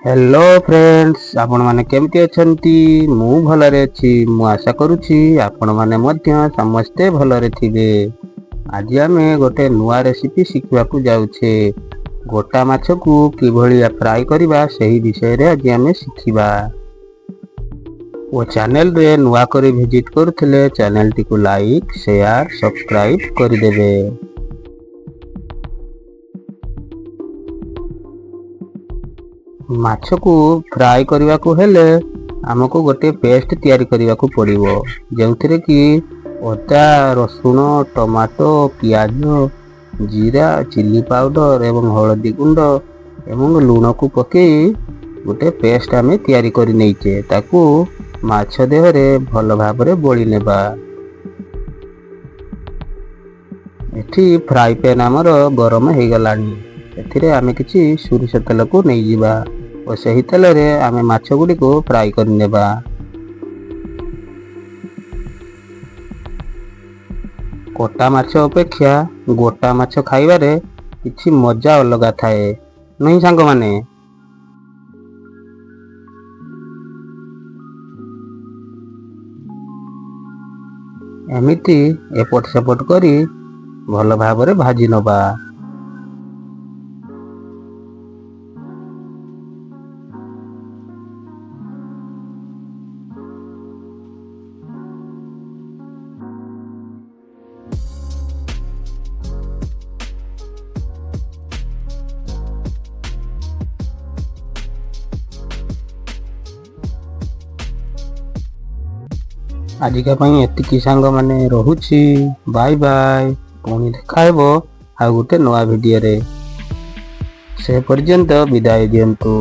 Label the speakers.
Speaker 1: Hello friends, ଆପଣମାନେ କେମିତି ଅଛନ୍ତି? ମୁଁ ଭଲରେ ଅଛି। ମୁଁ ଆଶା କରୁଛି ଆପଣମାନେ ମଧ୍ୟ ସମସ୍ତେ ଭଲରେ ଥିବେ। ଆଜି ଆମେ ଗୋଟେ ନୂଆ ରେସିପି ଶିଖିବାକୁ ଯାଉଛେ। ଗୋଟା ମାଛକୁ କିଭଳି ଫ୍ରାଏ କରିବା, ସେହି ବିଷୟରେ ଆଜି ଆମେ ଶିଖିବା। ଓ ଚ୍ୟାନେଲରେ ନୂଆ କରି ଭିଜିଟ୍ କରୁଥିଲେ ଚ୍ୟାନେଲଟିକୁ ଲାଇକ୍, ସେୟାର, ସବସ୍କ୍ରାଇବ୍ କରିଦେବେ। ମାଛକୁ ଫ୍ରାଏ କରିବାକୁ ହେଲେ ଆମକୁ ଗୋଟେ ପେଷ୍ଟ ତିଆରି କରିବାକୁ ପଡ଼ିବ, ଯେଉଁଥିରେ କି ଅଦା, ରସୁଣ, ଟମାଟୋ, ପିଆଜ, ଜିରା, ଚିଲି ପାଉଡ଼ର ଏବଂ ହଳଦୀ ଗୁଣ୍ଡ ଏବଂ ଲୁଣକୁ ପକାଇ ଗୋଟେ ପେଷ୍ଟ ଆମେ ତିଆରି କରି ନେଇଛେ। ତାକୁ ମାଛ ଦେହରେ ଭଲ ଭାବରେ ବୋଳି ନେବା। ଏଠି ଫ୍ରାଏ ପ୍ୟାନ୍ ଆମର ଗରମ ହେଇଗଲାଣି। ଏଥିରେ ଆମେ କିଛି ସୋରିଷ ତେଲକୁ ନେଇଯିବା ଓ ସେହି ତେଲରେ ଆମେ ମାଛ ଗୁଡ଼ିକୁ ଫ୍ରାଏ କରିନେବା। କଟା ମାଛ ଅପେକ୍ଷା ଗୋଟା ମାଛ ଖାଇବାରେ କିଛି ମଜା ଅଲଗା ଥାଏ, ନୁହେଁ ସାଙ୍ଗମାନେ? ଏମିତି ଏପଟ ସେପଟ କରି ଭଲ ଭାବରେ ଭାଜି ନେବା। ଆଜିକା ପାଇଁ ଏତିକି ସାଙ୍ଗମାନେ, ରହୁଛି। ବାଇ ବାଇ। ପୁଣି ଦେଖା ହେବ ଆଉ ଗୋଟେ ନୂଆ ଭିଡ଼ିଓରେ। ସେ ପର୍ଯ୍ୟନ୍ତ ବିଦାୟ ଦିଅନ୍ତୁ।